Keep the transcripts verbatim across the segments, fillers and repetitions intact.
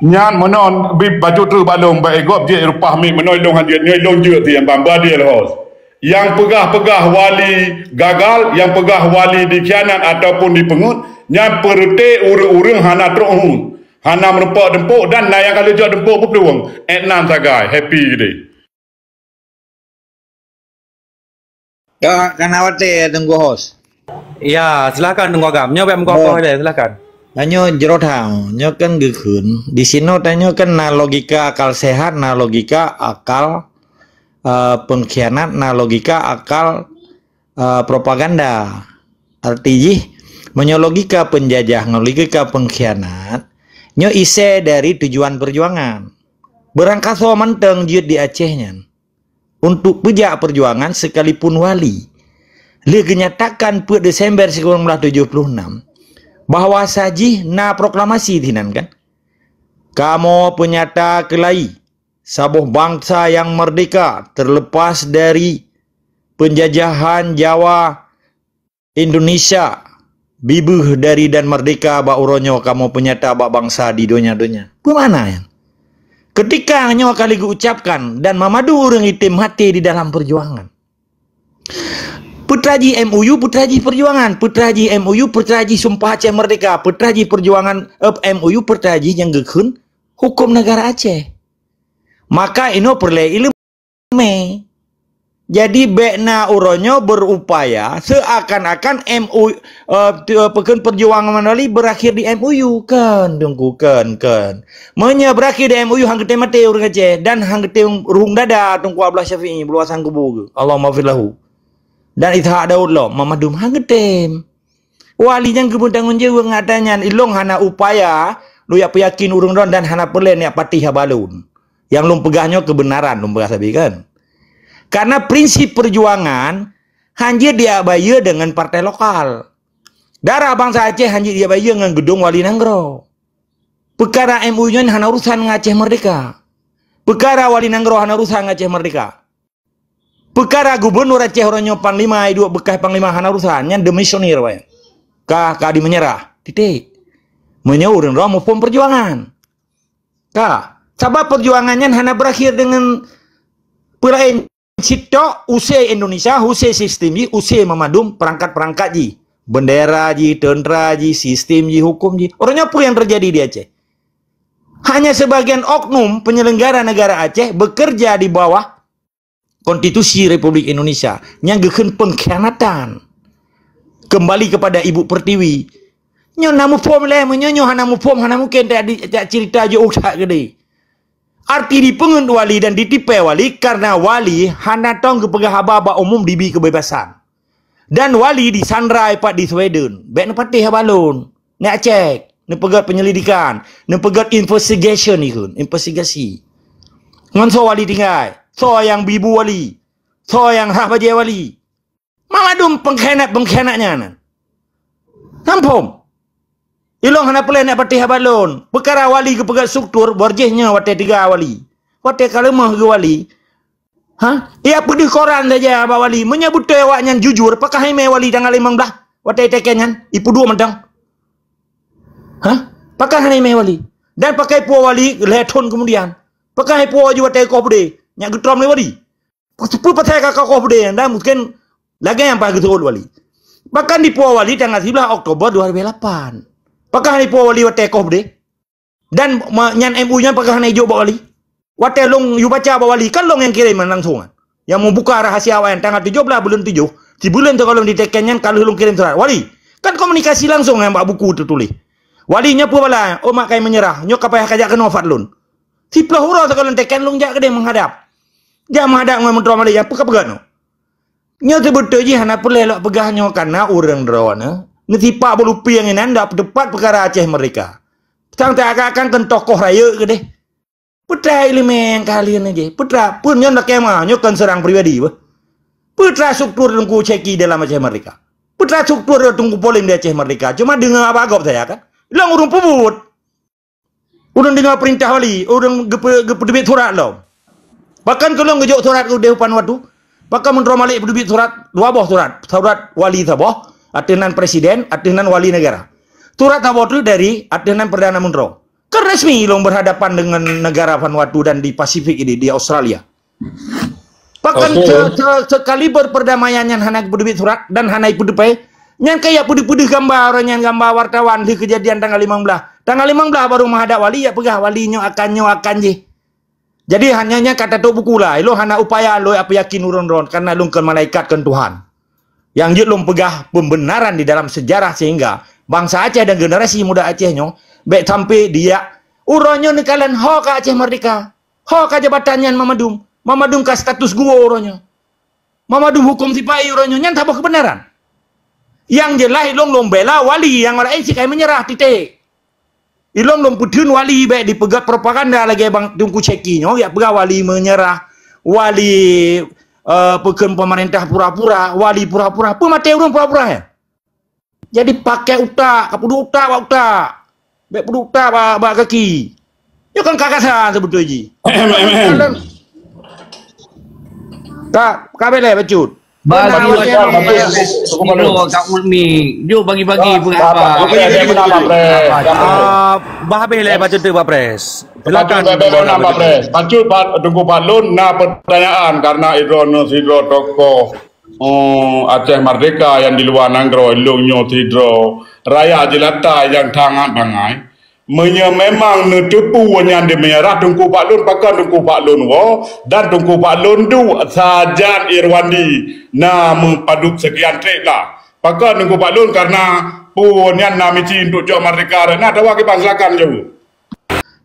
Nyan meunan bi bacut treuk bak lôn, bak gob jeuet reupah mic meunan ilôn hanjeuet, nyoe ilôn jeuet ti nyang ban badil hos. Nyang peugah-peugah wali gagal, nyang peugah wali dikhianat ataupun dipeungeut, nyan peureuté ureuëng-ureuëng hana trok hu, hana meurumpok dumpok dan na nyang ka lheueh jok dumpok peuplueng. Etnan sagai, happy gede. Ka, ka na watée, Teungku Hos. Ya, silakan Teungku Agam. Nyoe bak muka apa saja, silakan. Nyoe jroh tang, nyoe kan geukheun. Di sinoe tanyoe kan na logika akal sehat, na logika akal, eh, pengkhianat, na logika akal, eh, propaganda. Arti jih, meunyoe logika penjajah ngon logika pengkhianat, nyoe isé dari tujuan perjuangan. Beurangkasoe mantong jeuet di Aceh nyan untuk peujak perjuangan sekalipun wali. Lheueh geunyatakan peuet Desember sikureueng belas tujoh puluh enam, bahwa sajih na proklamasi sinan kan, "Kamoe peunyata keulai saboh bansa nyang merdeka terlepas dari penjajahan Jawa, Indonesia, bibeuh dari dan merdeka bak uroe nyoe kamoe peunyata bak bansa di donya-donya." Peue makna nyan? Ketika nyoe ka lheueh geuucapkan dan mamadu ureuëng item maté di dalam perjuangan. Peutra jih M O U, peutra jih perjuangan, peutra jih M O U, peutra jih Sumpah Aceh Merdeka, peutra jih perjuangan, eh, M O U, peutra jih nyang geukheun huköm negara Aceh. Maka inoe peureulée ileumé. Jadi bék na uroe nyoe berupaya seakan-akan M O U, eh, tu, eh, peukheun perjuangan Manoeli berakhir di M O U. Kon, Teungku, kon, kon. Meunyoe berakhir di M O U, han geutem maté ureuëng Aceh dan han geutem ruhueng dada Teungku Abdullah Syafi'i buluwasan kubu geuh. Allahumma ghfir lahu. Dan Ishak Daud lom, Muhammad Dum han geutem. Wali nyang geupeutanggong jaweueb ngon ata nyan, ilong hana upaya, lôn jak peuyakin ureuëng droen dan hana peureulée neujak patéh haba lôn. Nyang lôn peugah nyoe keubeunaran lôn peugah sabe kan. Karena prinsip perjuangan hanjeuet diabayeue deungon partai lokal. Darah bansa Aceh hanjeuet diabayeue ngon geudong wali nanggroe. Peukara M O U nyan hana urusan ngon Aceh Merdeka. Peukara wali nanggroe hana urusan ngon Aceh Merdeka. Peukara gubunur Aceh uroe nyoe panglima, iduek beukah panglima hana urusan, nyan demisionir wae. Ka, ka dimenyerah. Titik. Meunyoe ureuëng droe muphom perjuangan. Ka, sabab perjuangan nyan hana berakhir deungon peulaén. Sitok use Indonesia, use sistem jih, use mamandum perangkat-perangkat jih. Bendera jih, tentera jih, sistem jih, hukum jih. Uroe nyoe peue nyang terjadi di Aceh? Hanya sebagian oknum penyelenggara negara Aceh bekerja di bawah Konstitusi Republik Indonesia nyang geukheun pengkhianatan. Kembali kepada Ibu Pertiwi. Nyoe na muphom lé, meunyoe nyoe hana muphom, hana mungken tak di, tak cerita jeuet that geude. Arti dipeungeut wali dan ditipée wali karena wali hana tong geupeugah haba bak umum dibi kebebasan. Dan wali disandra ipat di Sweden. Bék neupatéh haba lôn. Neujak cek, neupeugét penyelidikan, neupeugét investigation ikheun, investigasi. Ngon soe wali tinggai, soe nyang bibu wali, soe nyang rhah bajée wali. Mamandum pengkhianat-pengkhianat nyan. Namphom. Ilong hana peureulée neujak patéh haba lôn. Peukara wali geupeugét struktur, borjih nyoe watée tiga wali. Watée ka leumoh geuwali, Ha? Ijak peudeuh koran saja bak wali. Meunyoe beutôi awaknyan jujur, pakon han imé wali tanggal limong blaih watée iteken nyan? Ipeuduek mantong. Ha? Pakon han imé wali? Dan pakon ipuwoe wali lhée thon keumudian? Pakon ipuwoe ju watée ikoh beudé? Nyak geutrom lé wali. Peue pasai ka koh beudé nyan? Dan mungken lagée nyang paih geuseuôt wali. Pakon dipuwoe wali tanggal siblaih Oktober dua ribu lapan? Pakon han ipuwoe wali watée ikoh beudé? Dan ma-, nyan M O U nyan pakon hana ijok bak wali? Watée lôn yue baca bak wali, kan lôn nyang kirém langsung. Nyang meubuka rahasia awaknyan tanggal tujoh blaih buleuen tujoh, sibuleuen sigohlom diteken nyan ka lheueh lôn kirém surat. Wali, kan komunikasi langsung nyang bak buku teutuléh. Wali nyoe peue bala, oh mak kai meunyeurah, nyoe ka payah kajak keunoe fat lôn. Siploh uroe sigohlom teken lôn jak keudeh meuhadab. Jak meuhadab ngon Menteri Malik, nyang peue ka peugah nyoe? Nyoe seubeutôi jih hana peureulée lôn peugah nyoe kareuna ureuëng droeneuh neusipak beulupieng inan dak peuteupat peukara Aceh Merdeka. Sang seakan-akan keu tokoh rayeuk keudeh. Peue teuma iéleumé nyang ka lheueh nyan jih? Peue teuma, peue nyoe lakée ma, nyoe kon seurang pribadi beuh. Peue teuma struktur Teungku Syeki dalam Aceh Merdeka? Peue teuma struktur Teungku Polém di Aceh Merdeka? Cuma deungoe haba gob saja kan? Lôn ureuëng peubuet. Ulôn deungoe peurintah wali, ulôn geupe-, geupeuteubiet surat lom. Bahkan keu lôn geujok surat u Dewan Watue. Bahkan Menteri Malik peuteubiet surat, dua boh surat. Surat wali saboh, ateueh nan presiden, ateueh nan wali negara. Surat saboh tu dari ateueh nan Perdana Menteri. Kan resmi ilong berhadapan dengan negara Vanuatu dan di Pasifik ini, di Australia. Pakon se-, se-, sekaliber perdamaian nyan hana geupeuduek surat dan hana ipeudeupai. Nyan kaya peudeuh-peudeuh gamba orang nyan, gamba wartawan di kejadian tanggal limong belas. Tanggal limong belas baru menghadap wali, ya peugah wali nyoe akan, nyoe akan jih. Jadi hanya nyan kata tok buku lah. Ilong hana upaya lôn apa yakin ureuëng droen karena lôn kon malaikat kon Tuhan. Yang jeuet lôn peugah pembenaran di dalam sejarah sehingga bangsa Aceh dan generasi muda Aceh nyoe bèk sampai dia uroe nyoe neukalon ho ka Aceh merdeka. Ho ka jabatan nyan mamadum. Mamadum ka status quo uroe nyoe. Mamadum hukum sipai uroe nyoe. Nyan saboh kebenaran. Yang jelas ilong lôn bela wali yang orang lain sikai menyerah titik. Ilong lôn peutheun wali bèk dipeugah propaganda lagèe bang Teungku Syeki nyoe, ya peugah wali menyerah, wali, eh, peukheun pemerintah pura-pura, wali pura-pura. Peue maté ureuëng pura-pura ya? Jadi pakai utak, ka peuduek utak bak utak. Bèk peuduek utak bak, bak kaki. Nyoe kan kagasan sebetul jih. Ka, ka beleh bacut. Bagi Bagi Kak Ulmi, jom bagi-bagi. Ah, peurapa. Ah, bah habéh lé bacut tu, Pak Pres. Silakan. Bacut, bacut, bacut, Pak Pres. Bacut, Pak, Teungku Pak Lôn, na pertanyaan karena idroe nyoe sidroe tokoh, oh, Aceh Merdeka yang di luar nanggroe, ilong nyoe sidroe rakyat jelata yang sangat bangai. Meunyoe memang neuteupeue nyan di meunyeurah Teungku Pak Lôn, pakon Teungku Pak Lôn woe dan Teungku Pak Lôn duek sajan Irwandi na meupadub sekian treb lah. Pakon Teungku Pak Lôn karena peue nyan na misi untuk cok merdeka na atawa kiban, silakan jaweueb.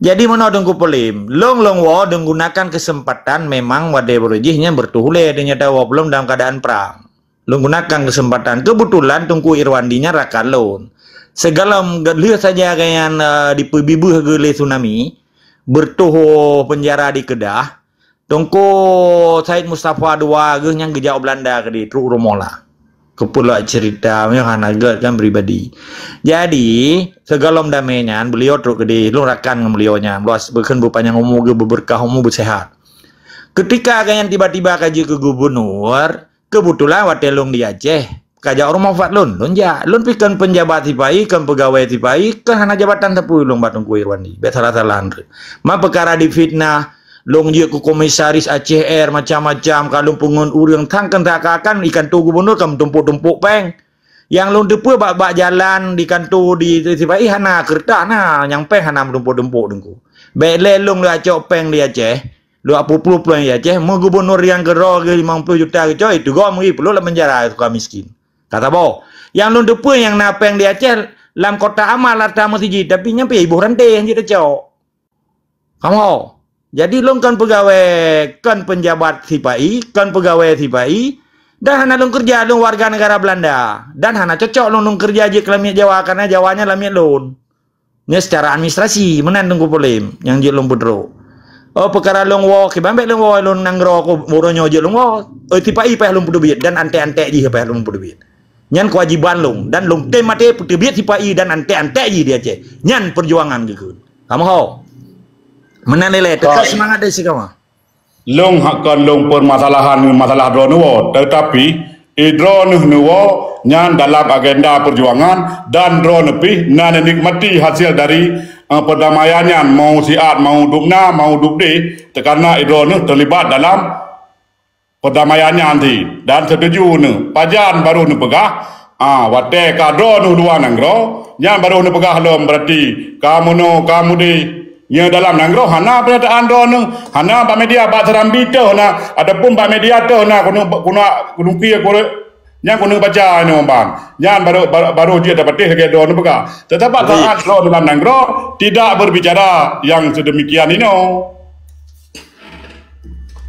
Jadi meunoe Teungku Polem, lôn lôn woe dan gunakan kesempatan memang wadée beurujih nyan bertuh ulée donya tawoe belom dalam keadaan perang. Lôn gunakan kesempatan. Kebetulan Teungku Irwandi nyan rakan lôn. Sigohlom lheueh saja gobnyan, eh, dipeubibeuh geuh lé tsunami, beurtoh penjara di Kedah, Teungku Said Mustafa dua geuh nyan geujak u Belanda keudeh, trok u rumoh lah. Keupeulak cerita nyoe hana gét kan pribadi. Jadi, sigohlom damé nyan, beliau trok keudeh, lôn rakan ngon beliau nyan. Luas beukheun beupanyang umu geuh, beubeurkah umu, beuseuhat. Ketika gobnyan tiba-tiba ka jeuet keu gubunur, keubeutulan watée lôn di Aceh, ka jak u rumoh Fadlon, lôn jak. Lôn pih kon peunjabat sipai, kon peugawée sipai, kon hana jabatan sapeue lôn bak Teungku Irwandi. Bék salah-salah nyan. Ma peukara difitnah, lôn jeuet keu komisaris Aceh Air, macam-macam, ka lôn peungon ureuëng, thang kon seakan-akan ikan tu gubunur ka meutumpôk-tumpôk péng. Nyang lôn teupeue bak, bak jalan di kanto di, di sipai hana keureutah na, nyang péng hana meutumpôk-tumpôk Teungku. Bék lé lôn leucok péng di Aceh, Dua puluh ploh di Aceh, meu gubunur nyang keudroe geuh limong ploh juta geucok, itu goe meuri peuloh lam penjara suka miskin. Kata boh, nyang lôn teupeue nyang na péng di Aceh lam kotak amal harta meuseujid, tapi nyan pih iboh ranté nyang jeuet tacok. Kamoe. Jadi lôn kon peugawée, kon peunjabat sipai, kon peugawée sipai, dan hana lôn keureuja lôn warga negara Belanda, dan hana cocok lôn, lôn keureuja jeuet keu lamiet Jawa, karena Jawa nyan lamiet lôn. Nyoe secara administrasi, meunan Teungku Polem nyang jeuet lôn peutrok. Oh, peukara lôn woe, kiban bék lôn woe lôn nanggroe ko, uroe nyoe jeuet lôn woe. Oh, sipai payah lôn peuteubiet dan antek-antek jih payah lôn peuteubiet. Nyan keuwajiban lôn dan lôn tem maté peuteubiet sipai dan antek-antek jih di Aceh. Nyan peujuangan geukheun. Kamoe ho. Meunan lé, teuka seumangat dari si kamoe. Lôn hana kon lôn peumasalahan masalah droeneuh woe, teutapi droeneuh neuwoe nyan dalam agenda peujuangan dan droeneuh pih na neunikmati hasil dari, eh, perdamaian nyan, mau siat, mau dubna, mau dubdeh, teukarna droeneuh teulibat dalam perdamaian nyan di, dan seutuju neuh. Pajan barô neupeugah, ah, watée ka droeneuh luwa nanggroe, nyan barô neupeugah lom, beurati ka meunoe, ka meudeh. Nyoe dalam nanggroe hana peunyataan droeneuh, hana bak media, bak Serambi teuh na, ataupun bak media teuh na, keuneuk, keuneuk, keuneuk, keuneuk, nyan keuneuk baca nyoe ban. Nyan barô, barô, barô jeuet tapatéh lagée droeneuh peugah. Tetapi saat droeneuh dalam nanggroe tidak berbicara yang sedemikian inoe.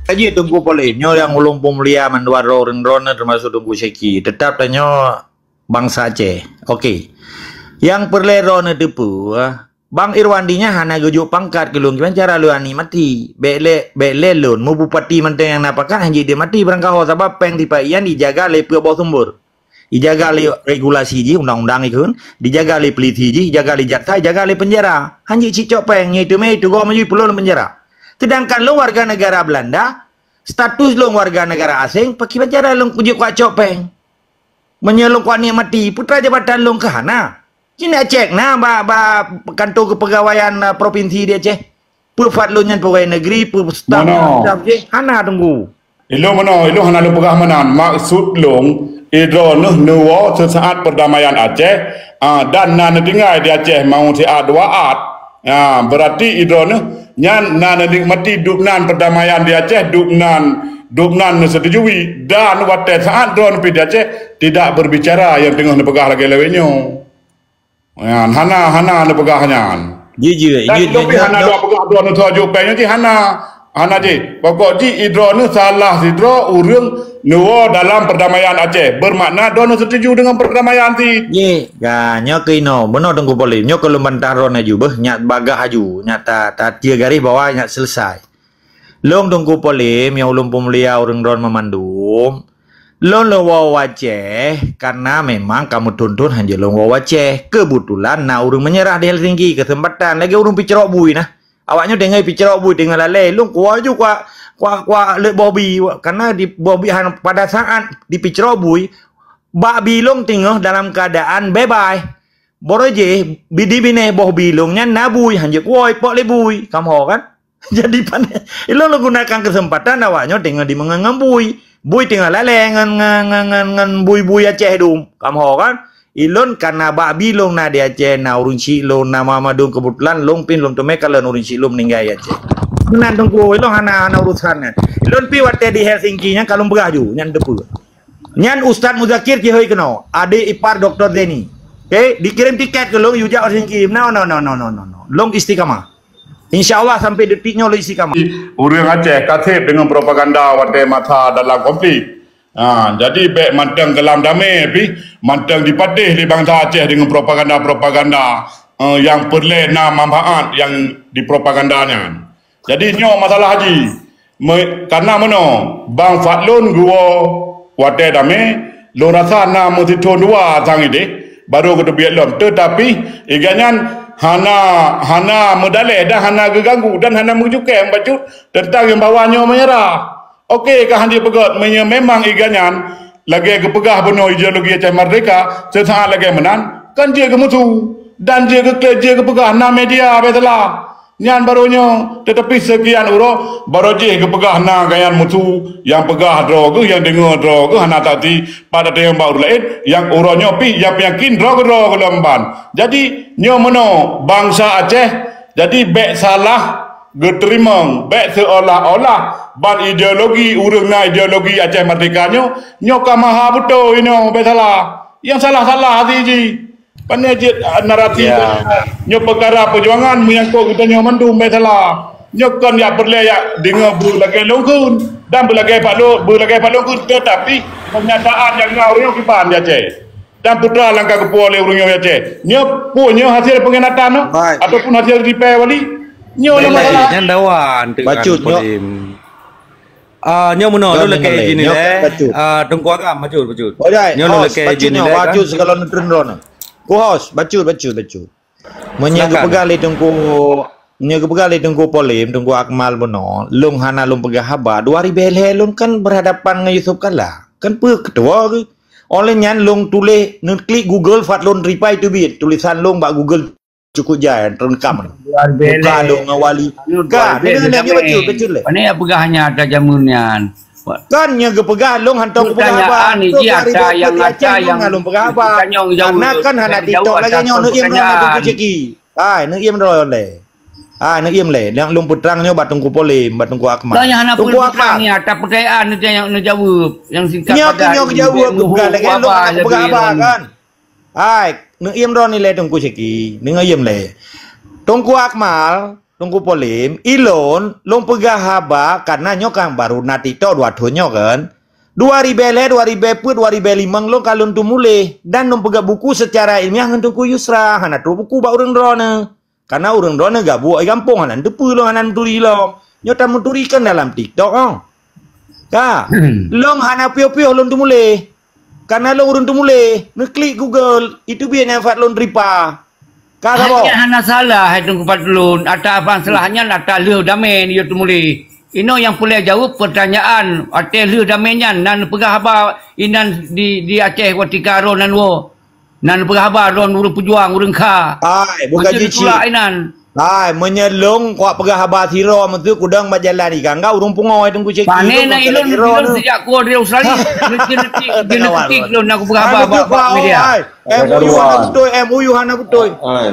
Kaji Teungku Polem, nyoe nyang ulôn peumulia mandua droe ureuëng droeneuh, teumasuk Teungku Syeki. Teutap tanyoe bansa Aceh. Oke. Nyang peureulée droeneuh teupeue, Bang Irwandi nyan hana geujok pangkat keu lôn, kiban cara lôn nikmati. Bék lé, bék lé lôn, meubupati mantong nyang na pangkat hana jeuet nikmati barangkaho, sabab péng sipai nyan jijaga lé peuet boh sumber. Jijaga lé regulasi jih, undang-undang ikheun, jijaga lé pulisi jih, jijaga lé jaksa, jijaga lé penjara. Hana jeuet cicok péng, nyoe teumé teugoe meujui peuloh lam penjara. Sedangkan lôn warga negara Belanda, status lôn warga negara asing, pakriban cara lôn jeuet kuat cok péng. Meunyoe lôn kuat nikmati, peue teuma jabatan lôn ka hana. Ci nak cek na ba, ba kantor kepegawaian, uh, provinsi di Aceh. Peue Fadlon nyan pegawai negeri, peue staf, Mana? Staf jih, hana Teungku. Ilôn meunoe, ilôn hana lôn peugah meunan. Maksud lôn, idroeneuh neuwoe seusaat perdamaian Aceh, ah, dan na neutinggai di Aceh mau siat dua at. Ah, berarti idroeneuh nyan na neunikmati dubnan perdamaian di Aceh, dubnan, dubnan neusetujui. Dan watée saat droeneuh pih di Aceh, tidak berbicara nyang teungoh neupeugah lagée lawét nyoe. Nyan, hana, hana neupeugah nyan. Jijeuet, Dan jeuet, jeuet, lebih jeuet, hana jeuet. Dua peugah droeneuh teuh aju péng nyoe jih hana. Hana jih. Pokok jih idroeneuh salah sidroe ureuëng neuwoe dalam perdamaian Aceh. Bermakna droeneuh setuju dengan perdamaian cit. Jih, ka, nyoe keunoe. Bunoe Teungku Polem. Nyoe keu lôn bantah droeneuh aju beuh. Nyak bagah aju. Nyak ta, ta tieu garéh bahwa nyak selesai. Lôn Teungku Polem nyang ulôn peumulia ureuëng droeneuh meumandum. Lôn lôn woe Aceh karena memang kamoe thon-thon hanjeuet lôn woe Aceh. Keubeutulan na ureuëng meunyeurah di Helsinki keuseumpatan lagée ureuëng picrok bui nah. Awaknyoe teungoh picrok bui teungoh lalée, lôn kuwoe ju kuak, kuak, kuak leuet boh bi, karena di boh bi han pada saat dipicrok bui, bak bi lôn teungoh dalam keuadaan bebas. Barô jih, bi di binéh boh bi lôn nyan na bui, hanjeuet kuwoe pok lé bui, kamoe kan? Jadi pane, ilôn lôn gunakan keuseumpatan awaknyoe teungoh di meungon ngon bui. Bui teungoh lalée ngon, ngon, ngon, ngon, ngon bui-bui Aceh dum. Kamoe kan? Ilôn kana bak bi lôn na di Aceh, na ureuëng chik lôn, na mama dum keubeutulan lôn pih lôn teumé kalon ureuëng chik lôn meuninggai Aceh. Meunan Teungku, ilôn hana, hana urusan nyan. Ilôn pih watée di Helsinki nyan ka lôn peugah ju, nyan teupeue. Nyan Ustaz Muzakir Cihôi keunoe, adék ipar Doktor Zeni. Oke, dikirim tiket keu lôn, yue jak Helsinki. No, no, no, no, no, no, no. Lôn istiqamah. Insya Allah sampai detik nyoe lôn istiqamah. Ureuëng Aceh ka seb deungon propaganda watée masa dalam konflik. Ha, jadi bék mantong keulam damé pih, mantong dipatéh lé bansa Aceh deungon propaganda-propaganda, eh, nyang peureulée na manfaat nyang dipropaganda nyan. Jadi nyoe masalah haji. Me-, karena meunoe, Bang Fadlon geuwoe watée damé, lôn rasa na meusithon dua sang idéh, barô geuteubiet lom. Teutapi, iga nyan hana, hana meudaleh dan hana geuganggu dan hana meujukée bacut teuntang nyang bahwa nyoe meunyeurah. Oke, ka hana jipeugét, meunyoe memang iga nyan lagée geupeugah bunoe ideologi Aceh Merdeka, seusaat lagée meunan, kan jeuet geumusu dan jeuet geuklét, jeuet geupeugah na media, bék salah. Nyan barô nyoe, teutapi seukian uroe, barô jih geupeugah na gayan musu, nyang peugah droe geuh, nyang deungoe droe geuh, hana tati, pat tateueng bak ureuëng laén, nyang uroe nyoe pih, nyang peuyakin droe keudroe gohlom ban. Jadi, nyoe meunoe, bansa Aceh, jadi bék salah geuteurimong, bék seuolah-olah ban ideologi ureuëng na ideologi Aceh Merdeka nyoe, nyoe ka maha beutôi inoe, bék salah. Nyang salah-salah hati jih. Pane jeuet, ah, narasi nyoe peukara peujuangan menyangkut geutanyoe mandum bék salah. Nyoe kon jak peureulée jak deungoe beulagée lôn kheun dan beulagée Pak Lôn, beulagée Pak Lôn kheun, teutapi peunyataan nyang na ureuëng nyoe kiban di Aceh. Dan putra langkah geupuwoe lé ureuëng nyoe di Aceh. Nyoe peue nyoe hasil peungénatan nyoe ataupun hasil ripée wali? Nyoe lé masalah. Nyan dawa anteuk Bacut, nyoe. Ah, nyoe meunoe, lôn lakée izin ilée. Nyoe bacut. Ah, Teungku Agam, bacut, bacut. Oh, jai. Nyoe lôn lakée izin ilée, kan? Bacut sigohlom neutreun droeneuh. Ku host, bacut, bacut, bacut. Meunyoe geupeugah lé Teungku, meunyoe geupeugah lé Teungku Polem, Teungku Akmal bunoe, lôn hana lôn peugah haba, dua ribée lhée lôn kan berhadapan ngon Yusuf Kalla. Kan peue ketua geuh? Oleh nyan lôn tuléh, neuklik Google, Fadlon Ripai teubiet tulisan lôn bak Google. Cukup jai, terekam. Bukan lôn ngon wali. Kan, dengar, dengar, bacut, bacut lé. Pane peugah hanya ata jameun nyan. Kan nyoe geupeugah lôn hantom geupeugah haba. Pertanyaan ni dia ata yang, ata yang lôn peugah haba. Karena kan hana TikTok lagée nyoe, neuiem droe lé Teungku Syeki. Hai, neuiem droe lé. Hai, neuiem lé. Nyang lôn peutrang nyoe bak Teungku Polem, bak Teungku Akmal. Lah nyang hana Teungku Akmal. Ni ata pertanyaan ni yang neujawab, yang singkat padat. Nyoe keuh nyoe jaweueb, bukan lagée lôn hana peugah haba kan. Hai, neuiem droe nilai Teungku Syeki, neuiem lé. Teungku Akmal, Teungku Polem, ilôn, lôn peugah haba, karena nyoe kan baru na TikTok dua thon nyoe kan. Dua ribée lhée, dua ribée peuet, dua ribée limong lôn ka lôn teumuléh dan lôn peugah buku secara ilmiah ngon Teungku Yusra, hana trok buku bak ureuëng droeneuh. Karena ureuëng droeneuh gabuek di gampông hana teupeue lôn hana meuturi lom. Nyoe tameuturi kan dalam TikTok oh. Ka. Lôn hana piôh-piôh lôn teumuléh. Karena lôn ureuëng teumuléh, neuklik Google, itu biet nyang Fadlon Ripa. Ka saboh. Hanya hana salah hai Teungku Fadlon, ata apa salah nyan ata lheueh damé dia teumuléh. Inoe nyang peureulée jaweueb pertanyaan, watée lheueh damé nyan nan peugah haba inan di, di Aceh watika roh nan woe. Nan peugah haba droe ureuëng peujuang, ureuëng kha. Hai, bukan Macam jih cit. Ditulak inan. Hai, meunyoe lôn kuat peugah haba sidroe meuseu kudong bak jalan ikan enggak ureuëng pungo hai Teungku Cheki. Pane na ilôn, ilôn sejak ku dari Australia. Genetik, genetik lôn aku peugah haba bak media. M O U hana beutôi, M O U hana beutôi. Hai.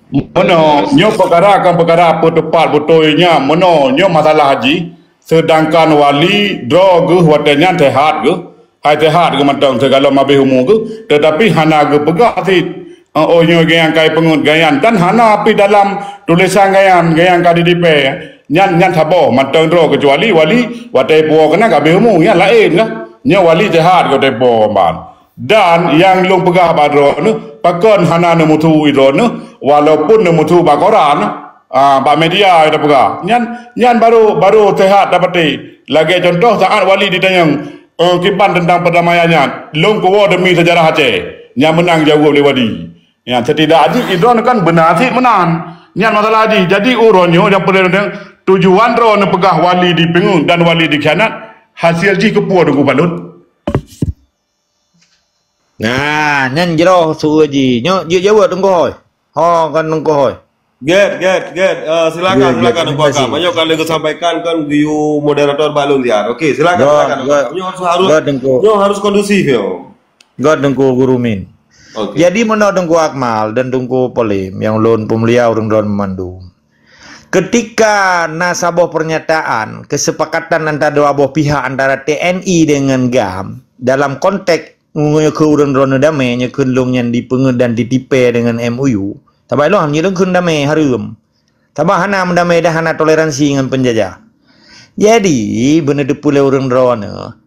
Meunoe, nyoe peukara kon peukara peuteupat beutôi nyan. Meunoe, nyoe masalah jih, seudangkan wali droe geuh watée nyan sehat geuh, hai sehat geuh mantong sigohlom habéh umu geuh, teutapi hana geupeugah cit, eh, oh nyoe geuh nyang kai peungeut geuh nyan, dan hana pih dalam tulésan geuh nyan, geuh nyan ka ditipée. Nyan, nyan saboh mantong droe keucuali wali watée puwoe keunan ka habéh umu, nyan laén geuh. Nyoe wali sehat geuh watée puwoe ban. Dan nyang lôn peugah bak droeneuh, pakon hana neumusu droeneuh, walaupun neumusu bak koran, ah, bak media tapeugah. Nyan, nyan baru, baru sehat tapatéh. Lagée contoh saat wali ditanyong, eh, kiban teuntang perdamaian nyan, lôn kuwoe demi sejarah Aceh. Nyan meunan jaweueb lé wali. Nyan setidak jih droeneuh kan beuna cit meunan. Nyan masalah jih. Jadi uroe nyoe nyang peureulée tujuan droeneuh peugah wali dipeungeut dan wali dikhianat, hasil jih keupeue Teungku Palun? Nah, nyan jroh su jih. Nyoe jeuet jaweueb Teungku Hôi. Ho kan Teungku Hôi. Get, get, get. Eh, silakan, silakan Teungku Akam. Banyak kali disampaikan kan geuyue moderator bak lôn siat. Okey, silakan, silakan Teungku Akam. Nyoe harus, harus, nyoe harus kondusif ya. Göt Teungku Guru Min. Okey. Jadi meunoe Teungku Akmal dan Teungku Polem nyang lôn peumulia ureuëng droen meumandum. Keutika na saboh peurnyataan keusepakatan antara dua boh pihak, antara T N I deungon GAM, dalam konteks nyoe keu ureuëng droeneuh damé, nyoe keu lôn nyan dipeungeut dan ditipée deungon M O U, tabah lôn nyoe kheun damé hareuem. Tabah hana meudamé dan hana toleransi ngon peunjajah. Jadi, beuneuteupeu lé ureuëng droeneuh,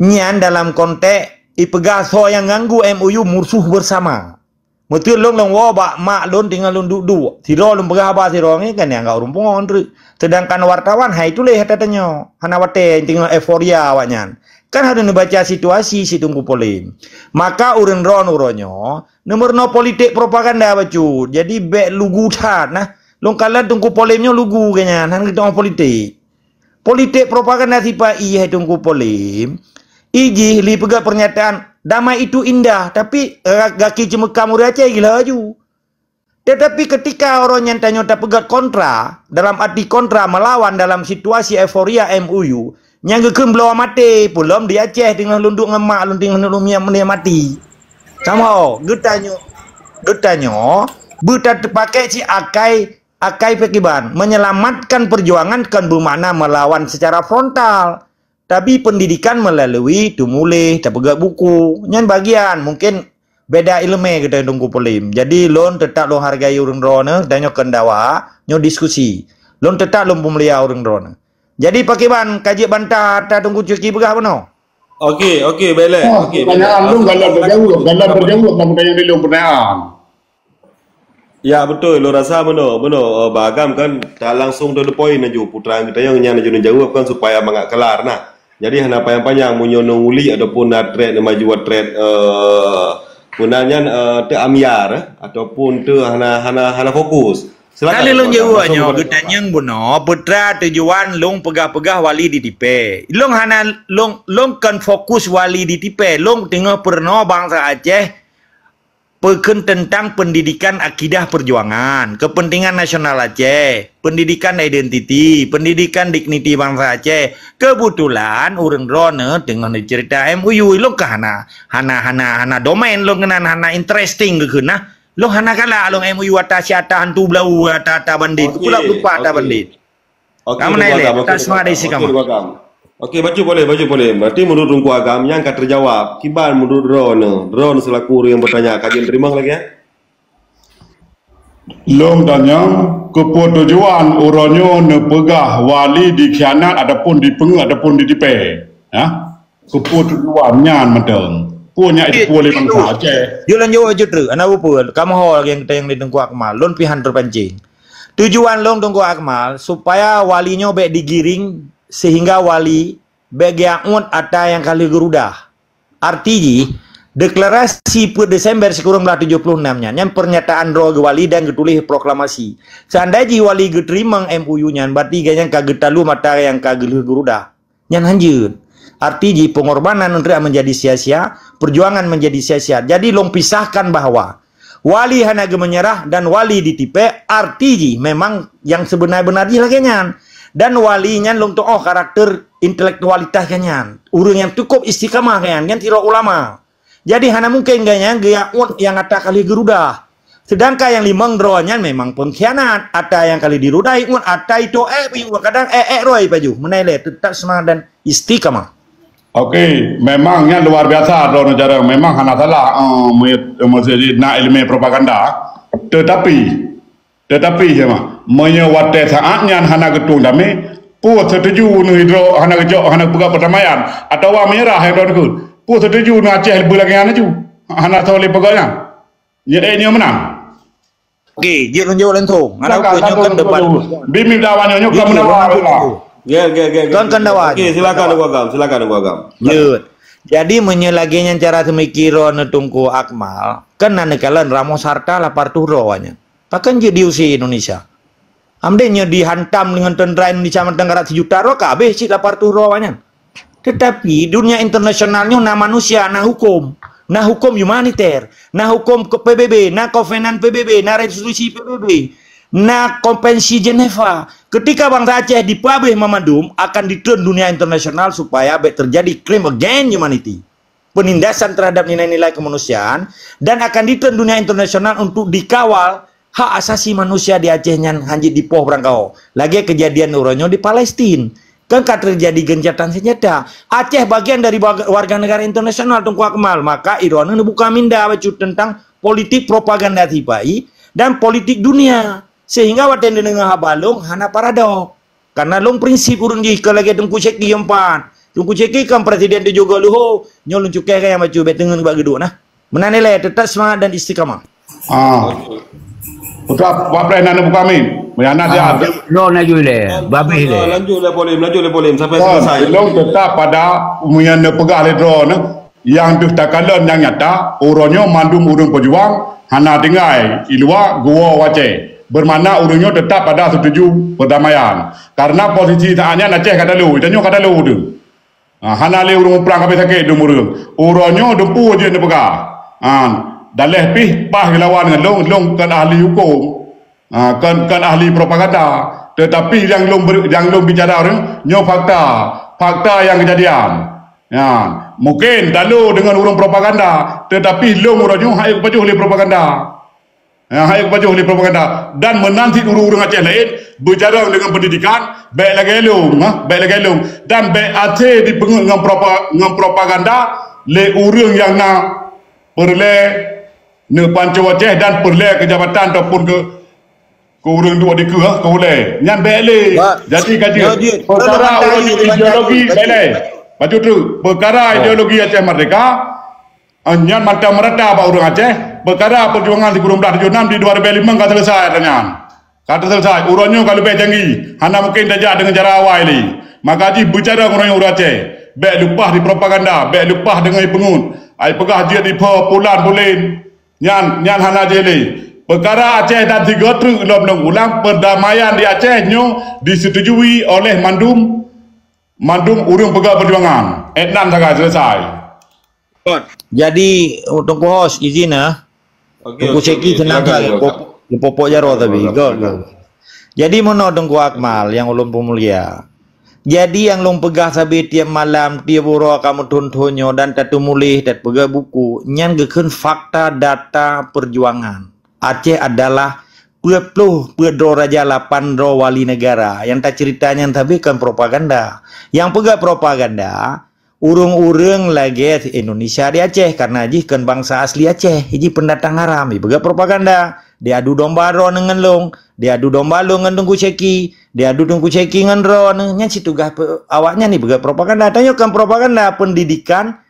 nyan dalam konteks ipeugah soe nyang ganggu M O U musuh bersama. Meuteuk lôn lôn woe bak mak lôn teungoh lôn duek-duek. Sidroe lôn peugah haba sidroe nyoe kan nyang gak ureuëng pungo treuk. Sedangkan wartawan hai tuléh ata tanyoe. Hana watée teungoh euforia awaknyan. Kan harôh neubaca situasi si Teungku Polem. Maka ureuëng droen uroe nyoe neumeurunoe politik propaganda bacut. Jadi bék lugu that nah. Lôn kalon Teungku Polem nyoe lugu geuh nyan, hana geutanyoe politik. Politik propaganda sipa i hai Teungku Polem, i jih li peugah pernyataan, "Damai itu indah," tapi, eh, gaki ceumeukam ureuëng Aceh gila laju. Tetapi ketika orang nyang tanyoe tapeugah kontra, dalam arti kontra melawan dalam situasi euforia M O U, nyang geukheun bloe maté, peulom di Aceh teungoh lôn duek ngon mak lôn teungoh lôn miet meunikmati. Sama, geutanyoe, geutanyoe, beutateupaké cit akai Akai Pekiban, menyelamatkan perjuangan kon beumakna melawan secara frontal, tapi pendidikan melalui tumuléh, tapeugah buku. Nyan bagian, mungkin beda ileumé geutanyoe Teungku Polem. Jadi, lôn teutap lôn hargai ureuëng droeneuh, tanyoe kon dawa, nyoe diskusi. Lôn teutap lôn peumulia ureuëng droeneuh. Jadi, Pakiban, ka jeuet bantah ata Teungku Cuki peugah bunoe? Okey, okey, baiklah. Ah, okey, pertanyaan baiklah. Lôn galak terjawab, galak terjawab dalam pertanyaan di lôn pertanyaan. Ya, beutôi. Lôn rasa bunoe, bunoe, eh, Bah Agam kan tak langsung to the point laju. Putra geutanyoe nyan laju neujaweueb kan supaya mangat kelar nah. Jadi hana panyang-panyang meunyoe neumulik ataupun na threat, neumaju threat, eh, peue nan nyan, eh, teu ambiar, eh, ataupun teu hana, hana, hana fokus. Silakan. Ka lôn jaweueb nyoe, geutanyong bunoe, putra tujuan lôn peugah-peugah wali ditipée. Lôn hana, lôn, lôn kon fokus wali ditipée. Lôn teungoh peurunoe bansa Aceh, peukheun teuntang pendidikan akidah perjuangan, kepentingan nasional Aceh, pendidikan identiti, pendidikan digniti bansa Aceh. Keubeutulan ureuëng droeneuh teungoh neuceurita M O U, lôn ka hana, hana, hana, hana domain lôn keunan, hana interesting geukheun nah. Lôn hana galak lôn M O U ata si ata hantu blau, ata, ata bandit. Okey, pula lupa ata bandit. Okey, Teungku Agam, okey, Teungku Agam. Okey, Teungku Agam. Okey, bacut boleh, bacut boleh. Berarti menurut Teungku Agam nyang ka terjawab. Kiban menurut droeneuh, droeneuh selaku ureuëng nyang bertanya, ka jeuet teurimong lagée? Lôn tanyong, keupeue tujuan uroe nyoe neupeugah wali dikhianat ataupun dipeungeut ataupun ditipée? Ha? Keupeue tujuan nyan mantong? Peue nyang jitipée lé bansa Aceh? Jeuet lôn jaweueb jeuet treuk, hana peue-peue. Kamoe ho lagée nyang geutanyong lé Teungku Akmal, lôn pih han teupancing. Tujuan lôn Teungku Akmal, supaya wali nyoe bék digiring sehingga wali bék geuangot ata nyang ka lheueh geurudah. Arti jih, deklarasi peuet Desember sikureueng blaih tujoh ploh nam nyan, nyan pernyataan droe geuwali dan geutuléh proklamasi. Seandai jih wali geuteurimong M O U nyan, berarti gobnyan ka geutalom ata nyang ka geulheueh geurudah. Nyan hanjeuet. Arti jih pengorbanan untuk menjadi sia-sia, perjuangan menjadi sia-sia. Jadi lôn pisahkan bahwa wali hana geumenyerah dan wali ditipék, arti jih memang nyang seubeuna-beuna jih lagée nyan. Dan wali nyan lôn tuoh karakter intelektualitas geuh nyan. Ureuëng nyang cukup istiqamah geuh nyan, nyan sidroe ulama. Jadi hana mungken geuh nyan geujak uet nyang ata ka lheueh geurudah. Sedangkan nyang limong droe nyan memang pengkhianat. Ata nyang ka lheueh dirudah iuet, ata itoe ék iuet, kadang ék-ék roe pajoh. Meunan lé, tetap seumangat dan istiqamah. Okey, memang nyan luar biasa droeneuh cara. Memang hana salah, eh, meunyoe, meunyoe na ileumé propaganda. Tetapi, tetapi, ya, mah, meunyoe watée saát nyan hana geutueng damé, peue setuju neuh droe hana geucok, hana peugah perdamaian, atawa menyerah, ya, droeneuh keuh? Peue setuju neuh Aceh beulagée nyan laju? Hana soe lé peugah nyan. Nyoe, eh, nyoe meunan. Okey, jeuet lôn jaweueb langsung. Hana Silakan, peue, nyoe langsung, kan debat. Langsung. Bimi dawa nyoe, nyoe Jeuet, kan menawa jeuet, pula. Jeuet, jeuet, jeuet, jeuet. Kan, kan dawa. Okey, silakan Teungku Agam, silakan Teungku Agam. Jeuet. Jadi, meunyoe lagée nyan cara seumiki droeneuh Teungku Akmal, kan na neukalon ramoh hareuta lapan reutôh droe nyan. Pakon jeuet diusé Indonesia? Amdeng nyoe dihantam deungon tentara Indonesia mantong karab sijuta droe, ka habéh cit lapan reutôh droe awaknyan. Tetapi dunia internasional nyoe na manusia, na huköm. Na huköm humaniter, na huköm ke P B B, na kovenan P B B, na resolusi P B B, na konvensi Jenewa. Ketika bangsa Aceh dipeuhabéh mandum, akan ditreun dunia internasional supaya bék terjadi crime against humanity, penindasan terhadap nilai-nilai kemanusiaan, dan akan ditreun dunia internasional untuk dikawal hak asasi manusia di Aceh nyan hanjeuet dipoh beurangkaho. Lagée kejadian uroe nyoe di Palestin. Kan ka terjadi gencatan senjata. Aceh bagian dari warga, warga negara internasional Teungku Akmal. Maka droeneuh neubuka minda bacut tentang politik propaganda sipai dan politik dunia. Sehingga watée neudeungoe haba lôn hana paradok. Karena lôn prinsip ureuëng jih kon lagée Teungku Syeki nyoe pat. Teungku Syeki kan presiden tujoh go luho, nyoe lôn cukai kan nyang bacut bék teungeut bak geuduek nah. Meunan ilée, tetap semangat dan istiqamah. Ah. Putra, wapréh na neubuka min. Meunyo na dia. Ah, lo laju ilée, babeh ilée. Lanjut lé Polim, lanjut lé Polim sampai selesai. Lôn tetap pada meunyo neupeugah lé droeneuh, nyang deuh takalon nyang nyata, uroe nyoe mandum ureuëng peujuang hana tinggai i luwa geuwoe u Aceh. Bermakna ureuëng nyoe tetap pada setuju perdamaian. Karena posisi saat nyan Aceh ka talo, tanyoe ka talo tu. Ha, hana lé ureuëng prang ka abéh sakét dum ureuëng. Uroe nyoe dumpeue jeuet neupeugah. Ha, daleh pih paih geulawan ngon lôn, lôn kon ahli huköm. Ha, kon, kon ahli propaganda. Tetapi nyang lôn ber-, nyang lôn bicara ureuëng nyoe fakta. Fakta nyang keujadian. Ya, mungkin talo deungon ureuëng propaganda, tetapi lôn uroe nyoe hai pajoh lé propaganda. Ya, hai pajoh lé propaganda. Dan meunan cit ureuëng-ureuëng Aceh laén beujaroe deungon pendidikan, bék lagée lôn, ha, bék lagée lôn. Dan bék asé dipeungeut ngon propa-, ngon propaganda lé ureuëng nyang na peureulée neupanco Aceh dan peureulée keu jabatan ataupun keu, keu ureuëng duek dikeue, ha, keu ulée. Nyan bék lé. Jadi ka jeuet. Peukara ureuëng ideologi, bék lé. Bacut treuk. Peukara ideologi Aceh Merdeka, Ah, nyan mantong meurata bak ureuëng Aceh, peukara peujuangan sikureueng blaih tujoh nam di dua ribée limong ka selesai ata nyan. Ka teuselesai, uroe nyoe ka leubeh canggih, hana mungken tajak deungon cara awai lé. Maka jih beucara ngon ureuëng Aceh, bék leupah di propaganda, bék leupah deungon ipeungeut. Ai peugah jeuet dipo pulan pulen. Nyan, nyan hana jih lé. Peukara Aceh dan sigoe treuk lom lôn ulang, perdamaian di Aceh nyoe disetujui oleh mandum, mandum ureuëng peugah peujuangan. Etnan sagai selesai. Jadi, Teungku Hos, izin nah. Okey, Teungku okey, Syeki okey. Senang silakan, saja. Teungku Akmal. Pop-, pokok jaroe tapi. Silakan, silakan. Jadi, meunoe Teungku Akmal nyang ulôn peumulia. Jadi, nyang lôn peugah sabe tieb malam, tieb uroe ka meuthon-thon nyoe dan tateumuléh, tapeugah buku, nyan geukheun fakta data peujuangan. Aceh adalah peuet ploh peuet droe raja, lapan droe wali negara. Nyang taceurita nyan sabe kon propaganda. Nyang peugah propaganda, ureuëng-ureuëng lagée Indonesia di Aceh, karena jih kon bansa asli Aceh, jih pendatang haram, jipeugah propaganda, diadu domba droeneuh ngon lôn, diadu domba lôn ngon Teungku Syeki, diadu Teungku Syeki ngon droeneuh, nyan situgaih pe-, awaknyan jipeugah propaganda. Tanyoe kon propaganda, pendidikan,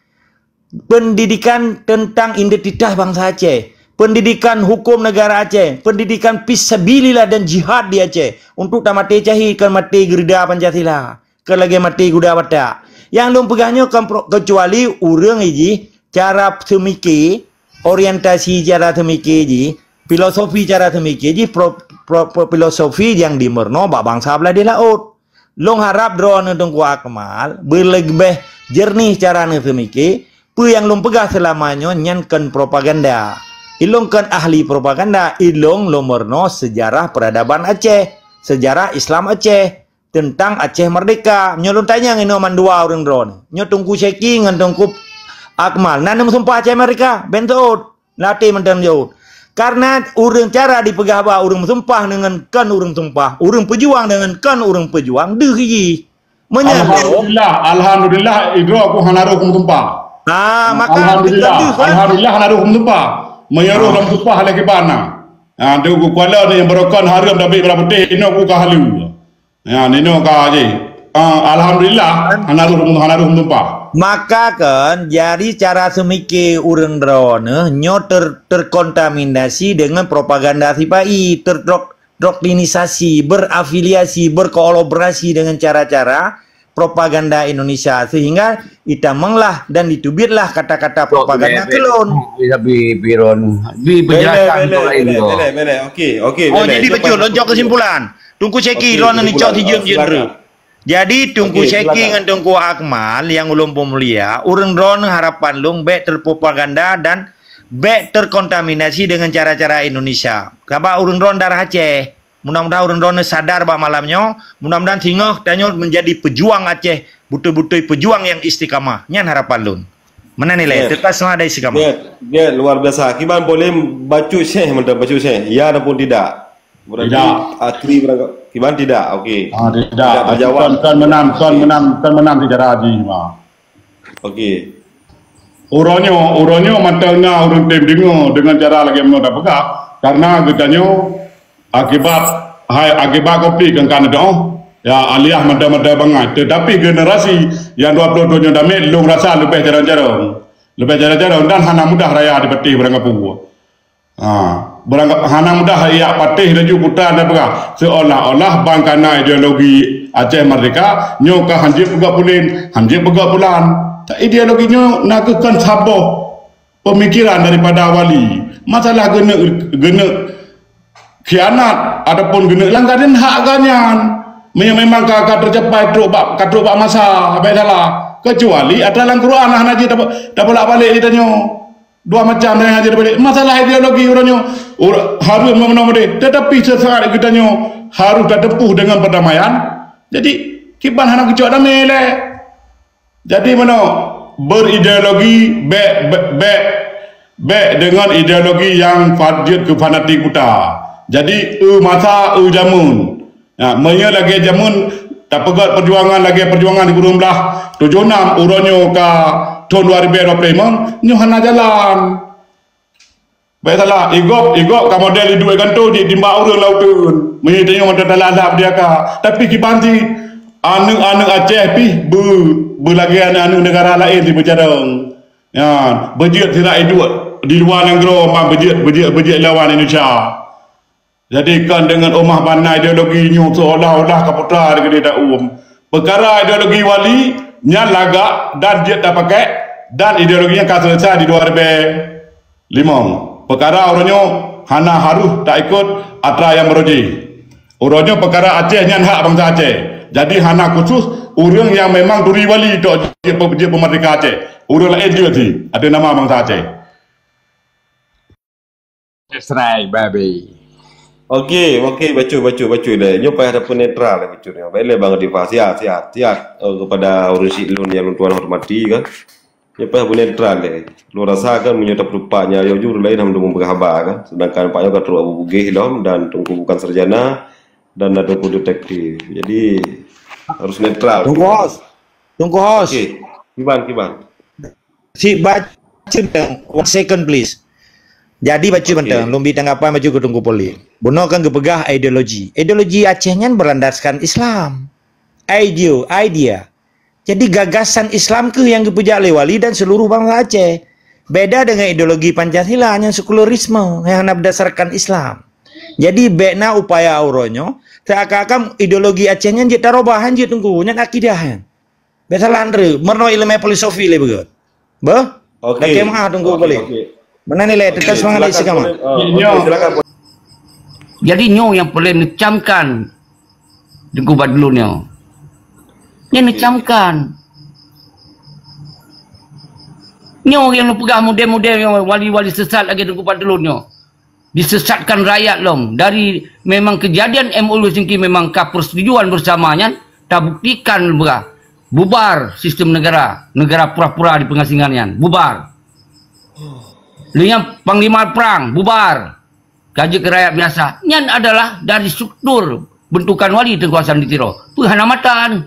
pendidikan tentang identitas bansa Aceh, pendidikan hukum negara Aceh, pendidikan fisabilillah dan jihad di Aceh, untuk tamaté syahid kon maté geurida Pancasila. Kon lagée maté guda batak. Nyang lôn peugah nyoe kon pro-, keucuali ureuëng jih cara seumike, orientasi cara seumike jih, filosofi cara seumike jih, pro-, pro-, pro-, filosofi nyang dimeurunoe bak bansa blah di laôt. Lôn harab droeneuh Teungku Akmal beuleubeh jernih cara neuseumike, peue nyang lôn peugah seulama nyoe nyan kon propaganda. Ilôn kon ahli propaganda, ilôn lôn meurunoe sejarah peradaban Aceh, sejarah Islam Aceh, teuntang Aceh merdeka. Nyoe lôn tanyong inoe mandua ureuëng droeneuh. Nyoe Teungku Syeki ngon Teungku Akmal. Na neumeusumpah Aceh merdeka? Ben seuôt. Latih mantong jaweueb. Karena ureuëng cara dipeugah bah ureuëng meusumpah deungon kon ureuëng sumpah, ureuëng peujuang deungon kon ureuëng peujuang, deuh jih. Meunyoe Alhamdulillah, alhamdulillah, idroe ku hana roh ku meusumpah. Ah, maka Alhamdulillah, deuh, kan? Alhamdulillah hana roh ku meusumpah. Meunyoe roh lam sumpah lé kiban na. Ah, tu ku kuala ni yang berokan haram tapi merah putih, inoe ku ka halu. Ya, nino ka ji. Ah, alhamdulillah, hana roh, hana roh meutumpah. Maka kan, jadi cara seumike ureuëng droeneuh nyoe ter-, terkontaminasi dengan propaganda sipai, terdok-, doktrinisasi, berafiliasi, berkolaborasi dengan cara-cara propaganda Indonesia, sehingga itamonglah dan ditubitlah kata-kata propaganda kelon. Tapi Biron, di penjelasan belek, belek, belek, belek. Okey, okey, oh, jadi betul, lonjok kesimpulan. Tungku Syeki, lôn ni cok sijeuem-jeuem. Jadi Tungku Syeki ngon Tungku Akmal yang ulôn peumulia, ureuëng droeneuh harapan lôn bék terpropaganda dan bék terkontaminasi dengan cara-cara Indonesia. Sabab ureuëng droeneuh darah Aceh. Mudah-mudahan ureuëng droeneuh sadar bak malam nyoe, mudah-mudahan singoh tanyoe menjadi pejuang Aceh, betul-betul pejuang yang istiqamah. Nyan harapan lôn. Meunan ilée, teuka semangat dan istiqamah. Luar biasa. Kiban boleh bacut syeh, mantap bacut syeh. Ya ataupun tidak. Berarti tidak. Asli berangkat. Kiban tidak. Okey. Ah, tidak. Tidak terjawab. Kon, kon meunan, kon meunan, kon meunan sejarah jih mah. Okey. Uroe nyoe, uroe nyoe mantong na ureuëng tem deungoe deungon cara lagée meunoe tapeugah, karena geutanyoe akibat hai, akibat kopi kan kan doh. Ya, aliah mantong-mantong bangai. Tetapi generasi yang dua puluh tujuh nyoe damiet lôn rasa leubeh jarang-jarang. Leubeh jarang-jarang dan hana mudah raya dipatéh barang kapeue. Ha, barang hana mudah yak patéh laju kuta dan peugah, seolah-olah bang kana ideologi Aceh Merdeka nyoe ka hanjeuet peugah pulen, hanjeuet peugah pulan. Tak, ideologi nyoe na keuh kon saboh pemikiran daripada wali. Masalah geuneuk, geuneuk khianat ataupun geuneuk langgar dan hak geuh nyan. Meunyoe memang ka, ka tercapai trok bak, ka trok bak masa, habéh salah. Kecuali atra lam Quran hana jeuet tabolak-balik lé tanyoe. Dua macam nyang hana jeuet tabolak. Masalah ideologi uroe nyoe, ur-, harus meunong deh. Tetapi sesaat geutanyoe harus tatempuh dengan perdamaian. Jadi, kiban hana keucok damé lé. Jadi, meunoe, berideologi bék, bék, bék, bék deungon ideologi nyang fa-, jeuet keu fanatik buta. Jadi, eu masa, eu jameun. Nah, meunyoe lagée jameun tapeugét peujuangan lagée peujuangan di ureuëng blah tujoh nam uroe nyoe ka thon dua ribée dua ploh limong, nyoe hana jalan. Bék salah, igob, igob ka model iduek gantoe jitimbak ureuëng lam uteuen. Meunyoe tanyoe mantong talah-lah beudiaka, tapi kiban cit aneuëk-aneuëk Aceh pih beu-, beulagée aneuëk-aneuëk neugara laén sibeucarông. Nyan, beujeuet sirak iduek di luwa nanggroe, ma beujeuet, beujeuet, beujeuet lawan Indonesia. Jadi, kon deungon omah bana ideologi nyoe seolah-olah ka putra di keudeh taum. Peukara ideologi wali nyan lagak dan jeuet tapakek, dan ideologi nyan ka seuleusoe di dua ribée limong. Peukara uroe nyoe hana harôh taikot atra nyang meurojih. Uroe nyoe peukara Aceh nyan hak bansa Aceh. Jadi, hana khusus ureuëng nyang memang turi wali tok jeuet pe-, jeuet peumeurdeka Aceh. Ureuëng laén jeuet jih ateueh nama bansa Aceh. Serai babi. Okey, okey, bacut, bacut, bacut deh. Nyoe payah dapur netral deh bacut nyoe. Baik lé Bang Difa, sihat, sihat, sihat. Eh, kepada ureuëng syiek lôn nyang lôn tuan hormati kan. Nyoe payah dapur netral deh. Lôn rasa kan meunyoe tapeurupak nyan, yo jur laén hana meundeung peugah haba kan. Sedangkan Pak nyoe ka trok Abu Bugih lom dan Teungku bukan sarjana dan ada Teungku detektif. Jadi harus netral. Tunggu, hos. Tunggu, hos. Okey. Kiban, kiban. Si bacut, one second please. Jadi bacut, okey, mantong, lôn bi tanggapan bacut keu Teungku Polin. Bunoe kan geupeugah ideologi. Ideologi Aceh nyan berlandaskan Islam. Idea, idea. Jadi gagasan Islam keuh nyang geupeujak lé wali dan seluruh bansa Aceh. Beda dengan ideologi Pancasila nyang sekularisme nyang hana berdasarkan Islam. Jadi bék na upaya uroe nyoe seakan-akan ideologi Aceh nyan jeuet tarubah, han jeuet Teungku, nyan akidah nyan. Biasalah Andre, meurunoe ileumèe filosofi lé beugöt. Beuh? Oke. Lakèe meu'ah Teungku Khalid. Oke, oke. Meunan ilèe, teuka seumangat, silakan, istiqamah. Oke, silakan. Jadi nyoe nyang peureulèe neucamkan Teungku Badrul nyoe. Nyan neucamkan. Nyoe nyang neupeugah model-model nyoe wali-wali sesat lagèe Teungku Fadlon nyoe. Disesatkan rakyat lom. Dari memang kejadian M O U Helsinki memang ka persetujuan bersama nyan, tabuktikan beurah. Bubar sistem negara. Negara pura-pura di pengasingan nyan. Bubar. Lheuh nyan panglima perang, bubar. Ka jeuet keu rakyat biasa. Nyan adalah dari struktur bentukan wali Teungku Hasan di Tiro. Peue hana mata nyoe?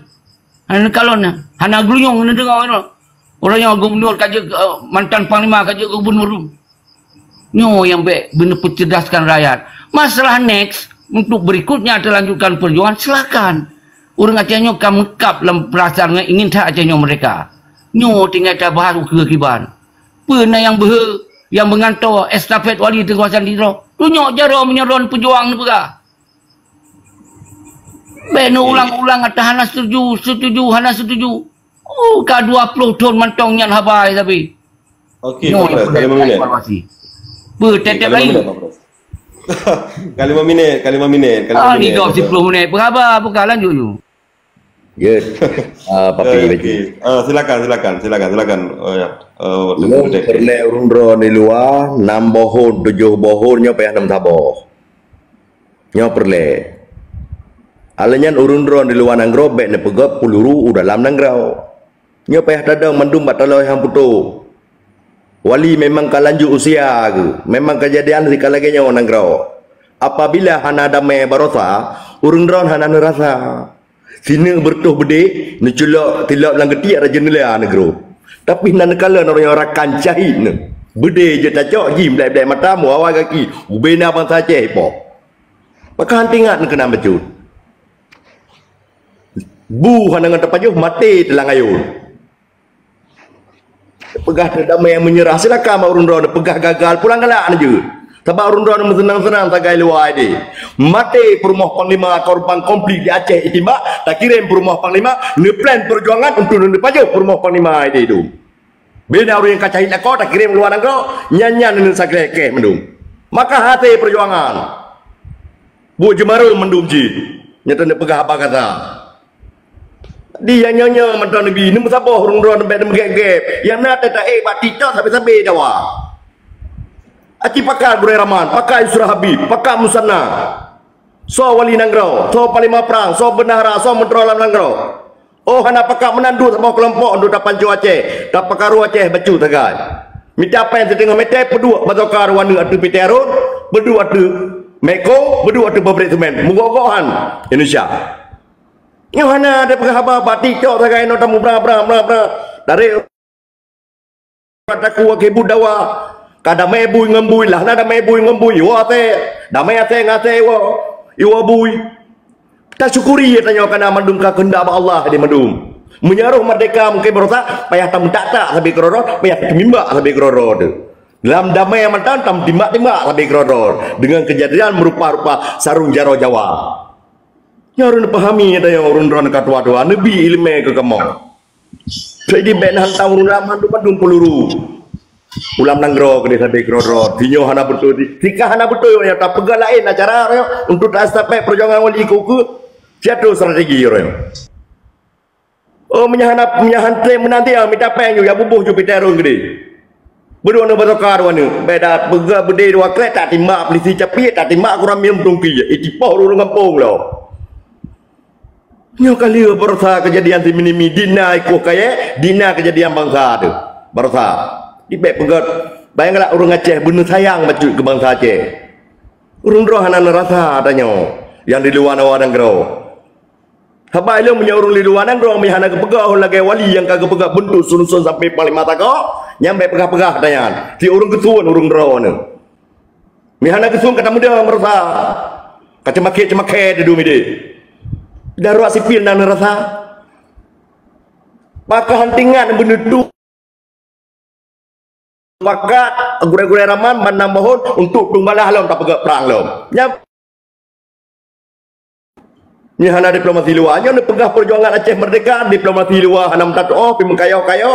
Hana neukalon nyoe. Hana geulunyong neudeungoe nyoe. Uroe nyoe gubernur ka jeuet, eh, mantan panglima ka jeuet gubernur. Nyoe nyang bèk beuneuh peucerdaskan rakyat. Masalah next, untuk berikutnya terlanjutkan perjuangan, silakan. Ureueng Aceh nyoe ka meukab lam peurasaan ngon ingin that Aceh nyoe merdeka. Nyoe tinggai tabahas ukeue kiban. Peue na nyang beuhe, nyang beungantoe estafet wali Teungku Hasan di Tiro? Tunyok jaroe meunyoe droen peujuang neupeugah. Bèk neuulang-ulang ata hana setuju, setuju, hana setuju. Oh, ka dua ploh thon mantong nyan haba, tapi. Okey, nyoe Pak Pres, ka lima minit. Evaluasi. Beutetek lain. Ka lima minit, Pak Pres. Ka lima minit, ka lima minit, ka lima minit. Ah, ni dua puluh minit. Berapa? Buka lanjut you. Ya. Ah, Papi, okey. Ah, silakan, silakan, silakan, silakan. Oh, ya. Oh, nyoe peureulèe ureueng droe di luwa, enam boh thon, tujoh boh thon, nyoe payah nem saboh. Nyoe peureulèe. Alèh nyan ureueng droe di luwa nanggroe bèk neupeugöt peuluru u dalam nanggroe. Nyoe payah tadong mandum bak taloe han putôh. Wali memang ka lanjut usia geuh, memang keujadian si ka lagèe nyoe nanggroe. Apabila hana damai barosa, ureueng droe hana neurasa. Sineuk beureutoh beudé, neuculok tilop lam geutiek rot jeuneula nanggroe. Tapi na neukalon ureueng nyoe rakan syahid nyoe. Beudé jeuet tacok jih blèk-blèk mata meuawa gaki, ubé na bansa Aceh ipoh. Maka han teuingat keunan bacut. Bu hana ngon tapajoh, maté teulang ayôn. Peugah teu damai meunyeurah, silakan bak ureueng droe neupeugah gagal, pulang galak neujeuet. Sabab ureueng droe meuseunang-seunang sagai luwa idéh. Maté peurumoh panglima korban konflik di Aceh itimbak, takirém peurumoh panglima, neuplan peujuangan untuk neupajoh peurumoh panglima idéh dum. Bina ureueng nyang ka syahid lakoe takirém luwa nanggroe, nyan-nyan neusagai kèh mandum. Maka hasé peujuangan. Buet jeumareung mandum jih. Nyang neupeugah haba gata. Di nyang nyoe-nyoe mantong neubi, neumeusaboh ureueng droe neubèk neumeugèb-gèb. Nyang na teuta-ék bak TikTok sabe-sabe dawa. Aci pakar Gurèe Rahman, pakar Yusra Habib, pakar Musanna. Soe wali nanggroe, soe panglima prang, soe bendahara, soe meuntro lam nanggroe. Oh, hana pakar meunan dua saboh keulompok untuk tapanco Aceh, tapeukaru Aceh bacut sagai. Mita péng siteungoh mètè, peuduek bazooka ruwa neuk ateueh Peuet Rot, peuduek ateueh Meko, peuduek ateueh pabrik semen. Meugoe-goe han Indonesia. Nyoe hana tapeugah haba bak TikTok sagai nyoe tamu bra, bra, bra, bra. Dari takue keu bu dawa. Ka damai bui ngon bui, lah na damai bui ngon bui, iwoe asèe. Damai asèe ngon asèe iwoe, iwoe bui. Tasyukuri tanyoe kana mandum ka keuheundak bak Allah di mandum. Meunyoe roh merdeka mungken barosa, payah tameutak-tak sabe keudroe-droe, payah tamimbak sabe keudroe-droe teuh. Lam damai mantong tamtimbak-timbak sabe keudroe-droe deungon keujadian meurupa-rupa sarong jaroe Jawa. Nyoe ureueng pahami tanyoe ureueng droe ka tuha-tuha, neubi ileumèe keu kamoe. Jadi bèk na hantam ureueng mandum-mandum peuluru. Ulam nanggroe keudéh sabe keudroe-droe. Sinyoe hana beutôi, sika hana beutôi, ya, tapeugah laén acara, ya, untuk tasapai peujuangan wali keu ukeue. Siat strategi, ya. Oh, meunyo hana, meunyo han trép meunan tiang, mita péng ju, ya buboh ju pitèe rhôn keudéh. Beudôh aneuk basoka dua aneuk. Bèk tapeugah beudé dua krèk, tatimbak peulisi capiet, tatimbak kuramé meutungki, itipoh ureueng gampông lom. Nyoe ka lheueh barosa keujadian si Minimi, di na ikoh kayèe, di na keujadian bansa teuh. Barosa. Di bèk peugöt, bayang galak ureueng Aceh beuneuh sayang bacut keu bansa Aceh. Ureueng droe hana neurasa tanyoe nyang di luwa nanggroe. Haba ilôn meunyoe ureueng di luwa nanggroe meuhana geupeugah lagèe wali nyang ka geupeugah beuntuk sun-sun sampoe panglima sagoe, nyan bèk peugah-peugah tanyan. Si ureueng geusuon ureueng droe nyoe. Meuhana geusuon ka tamuda meurasa. Ka ceumakhé-ceumakhé di dum idéh. Darurat sipil na neurasa. Pakon han teuingat beuneutu pakat gurèe-gurèe raman ban nam boh thôn untuk peumbalah lom tapeugah prang lom. Nyan Nyoe hana diplomasi luwa. Nyoe neupeugah peujuangan Aceh merdeka, diplomasi luwa hana meutateuoh, pi meukayo-kayo.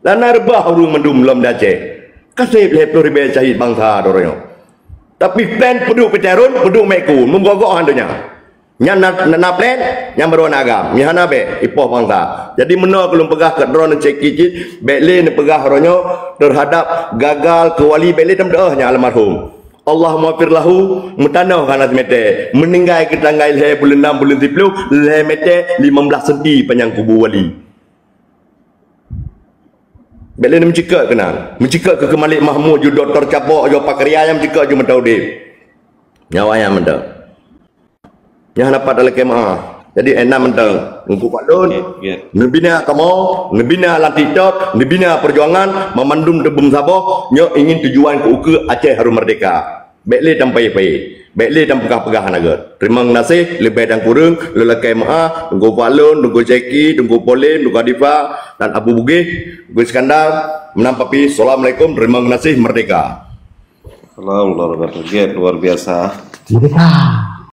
Lana reubah ureueng mandum lom di Aceh. Ka seb lhèe ploh ribèe syahid bansa droe nyoe. Tapi plan peuduek Peuet Rot, peuduek Mekong, meugoe-goe han donya. Nyan na, na, na plan, nyan baru na agam. Nyan hana bèk, ipoh bansa. Jadi meunoe keu lôn peugah keu droeneuh cit-cit, bèk lé neupeugah uroe nyoe teuhadap gagal keu wali, bèk lé tameudoh nyan almarhum. Allahummaghfir lahu, meutanoh hana simeutè. Meuninggai keu tanggai lhèe buleuen nam buleuen siplôh, lhèe meutè limong blah senti panyang kubu wali. Bèk lé meucikot keunan. Meucikot keu Malik Mahmud, ju doktor cabok, ju pakria nyang meucikot ju meuta udép. Nyawa nyang meuta. Nyang hana pat lakèe meu'ah. Jadi, enam mantong. Teungku Fadlun, neubina kamoe, neubina lam TikTok, neubina peujuangan, mamandum teubeueng saboh, nyoe ingin tujuan keu ukeue Aceh harôh merdeka. Bèk lé tameupaih-paih. Bèk lé tameugah-peugah hana gèt. Teurimong geunaséh, leubèh dan kureueng, lôn lakèe meu'ah, Teungku Fadlun, Teungku Syeki, Teungku Polem, Teungku Adifa, dan Abu Bugih, Teungku Iskandar, meunan papi, assalamualaikum, teurimong geunaséh, merdeka. Salam luar biasa. Luar biasa. Merdeka.